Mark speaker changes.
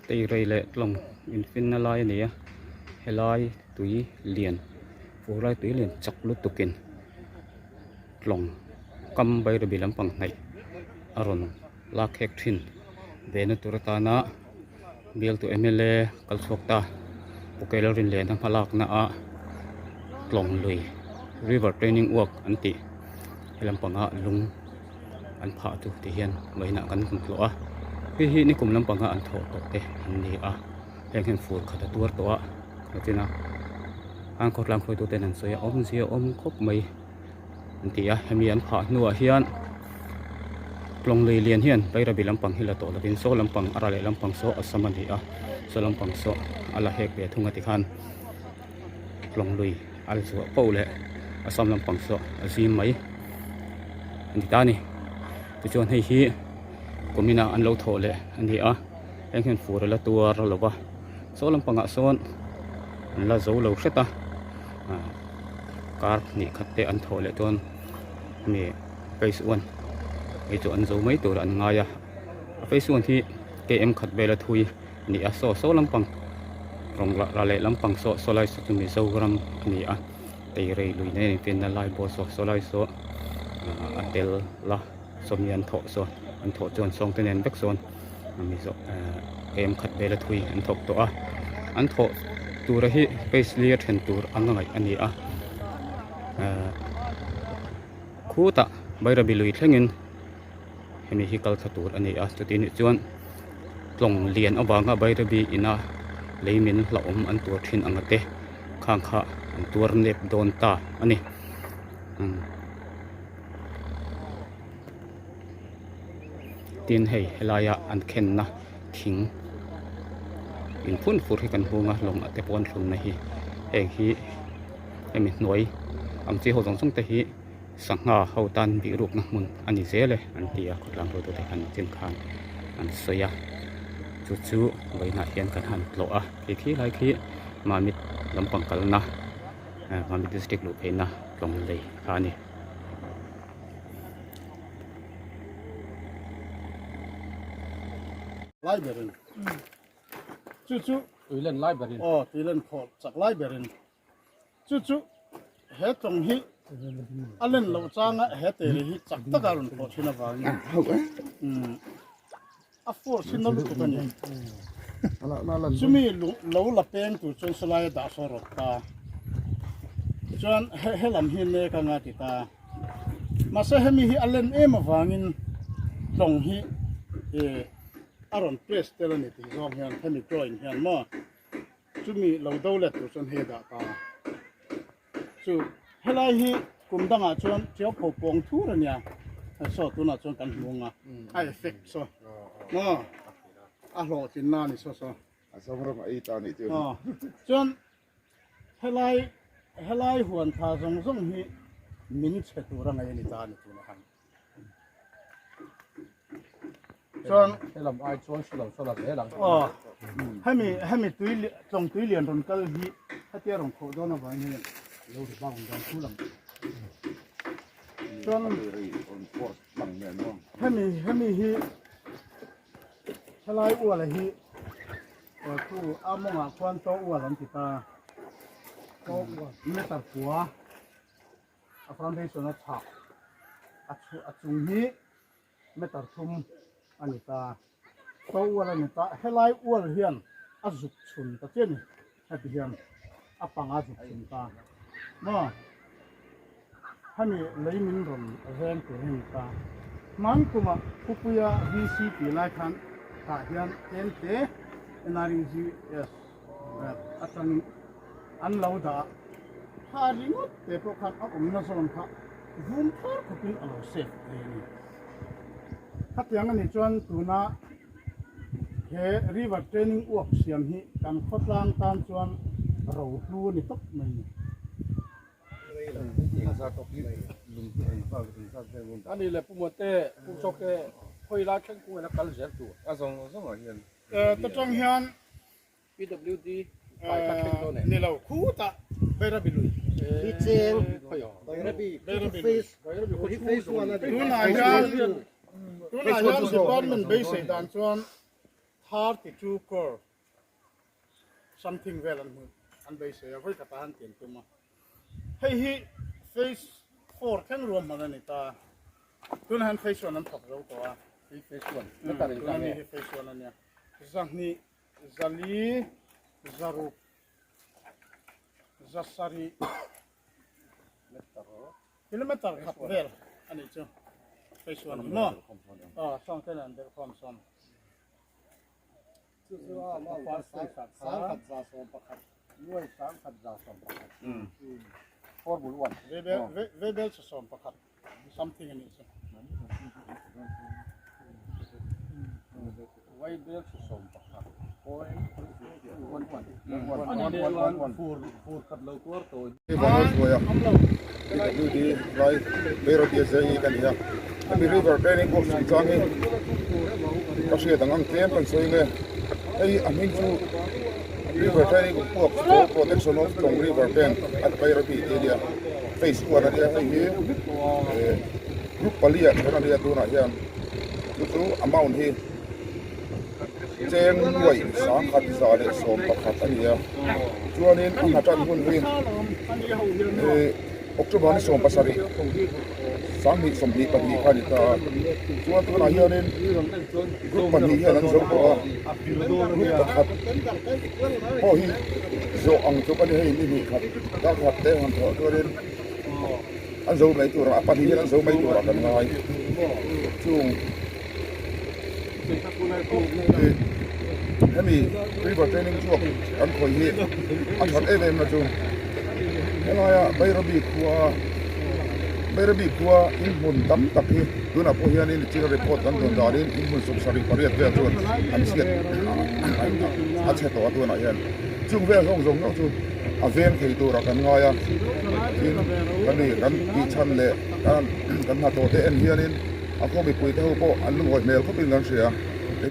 Speaker 1: Teirei leh tlawng infinna lai a ni a helai tui lian fur lai tui lian chak lutukin tlawng kam Bairabi lampang hnaih a rawn lak khek thin ve na tur atana bialtu mla kal chhuak ta Pu Keilalrinliana hmalakna ah tlawng lui river training work an tih he lampanga lung an phah chu ti hian vawiinah kan hmu hlawh a hei hi nikum lampanga an thawh tawh te an ni a heng hian fur khat a tuar tawh a chutin a an khawtlang hruaitu ten an sawi a awmzia a awm khawp mai an ti a hemi an phah hnuah hian tlawng lui lian hian Bairabi lampang hi la tawh lovin saw lampang a ra leh lampang saw a sam a ni a saw lampang saw a la hek ve thung a tikhan tlawng lui a la chhuah poh leh a sam lampang saw a zim mai a ni ta a ni tichuan hei hi kumin ah an lo thawh leh a ni a heng hian fur a la tuar lo va saw lampangah sawn an la zo lo hret a ah kar hnih khat te an thawh leh chuan hemi phase one hei chu an zo mai tur an ngai a a phase one hi km khat vel a thui a ni a saw saw lampang rawng lah leh lampang saw saw lai saw chu Mizoram a ni a teirei lui nen infinna lai pawh saw saw lai saw a tel la sawmi an thawh sawn an thawh chuan sawng te nen vek sawn mizo km khat vel a thui an thawk tawh a an thawh tura hi phase li a then tur anga ngaih a ni a khutah Bairabi lui thlengin hemi hi kal thla tur a ni a chuti nih chuan tlawng lian avanga Bairabi ina lei min hlauhawm an tuar thin anga te khang kha an tuar nep dawn ta a ni. Tin hei helaia an khenna thing inphun fur hi kan hung a lawng ah te pawh an thlunna hi heng hi hemi hnuai ang chi ho zawng zawng te hi sangha ho tan bihrukna hmun a ni zel e an ti a khawtlang hruaitu te khan chin khan an sawi a chu chu vawiinah hian kan han tlawh a khi khi lai khi mamit lampang kalna mamit district luh pheihna tlawng lei kha a ni.
Speaker 2: Lai berin chu chu
Speaker 3: tuilen lai berin
Speaker 2: aw tuilen khawh chak lai berin chu chu he tlawng hi a len loh changa he tere hi chak taka rawn khawh thin avangin a force hi na lutuk a ni chumi lo la peng tur chuan sawlai a dah saw rawt ta chuan he lam hi nek anga ti ta mahse hemi hi a len em avangin tlawng hi a rawn press tel a ni tih zawng hian hemi drawing hian maw chumi lo do let tur chuan hei a dah ta Chu helai hi kum dangah chuan tiau pho pawng thur a nia saw tunah chuan kan hmu ang a a effect saw maw a hlawhtlin na a ni saw saw
Speaker 4: a zawng ram a ei ta nih chu
Speaker 2: aw chuan helai helai huan tha zawng zawng hi min chhe tur a ngaih a ni ta a ni tunah khan. Chuan
Speaker 3: helam ai chuan hre lo saw la zel ang.
Speaker 2: Aw hemi hemi tui tlawng tui lian rawn kal hi hetia rawn khawh dawn avangin hian lo ri bang dawn thu lang. Chuan hemi hemi hi helai uala hi khu a mawngah khuan to ual an ti ta. To ual meter kua A foundation a chhah a chhuah a chung hi meter thum a ni ta to ual a ni ta helai ual hian a zuk chhun ta chiah a ni heti hian a pang a zuk chhun ta maw hemi lei min rawn veng tur hi a ni ta hman kumah Khupuia VC tih lai khan tah hian tlem te NREGS atangin an lo dah a kha ringawt te pawh khan a awmna zawn kha vum thar khawpin a lo save thei a ni. Khatiang a nih chuan tuna he river training work siam hi kan khawtlang tan chuan rohlu a ni tawp mai a ni.
Speaker 3: Ani leh Pu Mawte, Pu Chawke, khawi lai thleng kung ina kal zel tur.
Speaker 4: A zawng zawngah hian.
Speaker 2: Ta tang hian
Speaker 3: PWD pai kha thleng dawn em?
Speaker 2: Ni lo, khutah Bairabi lui.
Speaker 5: Hi cheng Bairabi face hi face one a ni.
Speaker 2: Tunah hian tunah hian department beisei dan chuan. 32 crore something vel an hmu an beisei a, vawi khatah han tian tum a. Hei hi phase 4 thleng ruahman a ni ta. Tunah hian phase 1 an thawk zo tawh a.
Speaker 5: Hei phase 1. Meter in
Speaker 2: Tuna mi hi phase 1 a nia. 200, 400, 600, 700 kilometer khat vel a nih chu phase 1 hi maw? Aw, sawng te nen belh khawm sawm.
Speaker 5: Chu chu a amount sangkhat za sawm pakhat nuai sangkhat za sawm pakhat four bul one
Speaker 2: Vaibel chu sawm pakhat something a nih chu.
Speaker 5: Vaibel chu sawm pakhat point one one one one one fur fur khat lo tuar tawi.
Speaker 4: PWD lai Bairabi ZE ka ni a, hemi river training course chungchang hi ka hriat ang ang tlem kan sawi nge hei a hming chu river training works for protection of Tlawng river bank at Bairabi tih a nia phase one a nia hei hi eh group pali ah then a nia tunah hian chu chu amount hi Cheng nuaih 1111 a ni a, chuanin a hna tan hun hi eh October ni 17 2022 kha a ni ta a, chuan tunah hianin group pahnih hian an zo tawh a, group pakhat pawh hi zawh ang tluk a ni hei ni hnih khat dar khat te han thawh chuanin an zo mai tur a, a pahnih hian an zo mai turah kan ngai chung. Hemi river training chhuak kan khawih hi a that em em na chu helaia Bairabi khua Bairabi khua inhmun tam tak hi tunah pawh hianin chin report kan dawn danin inhmun sawmsarih pariat vel chuan an chhiat a chhe tawh a tunah hian chung vel zawng zawng zawng chu a veng thei turah kan ngai a tin kan ni kan tihchhan leh kan hnathawh te en hianin. A khaw mipui te ho pawh an lungawi hmel khawpin kan hria.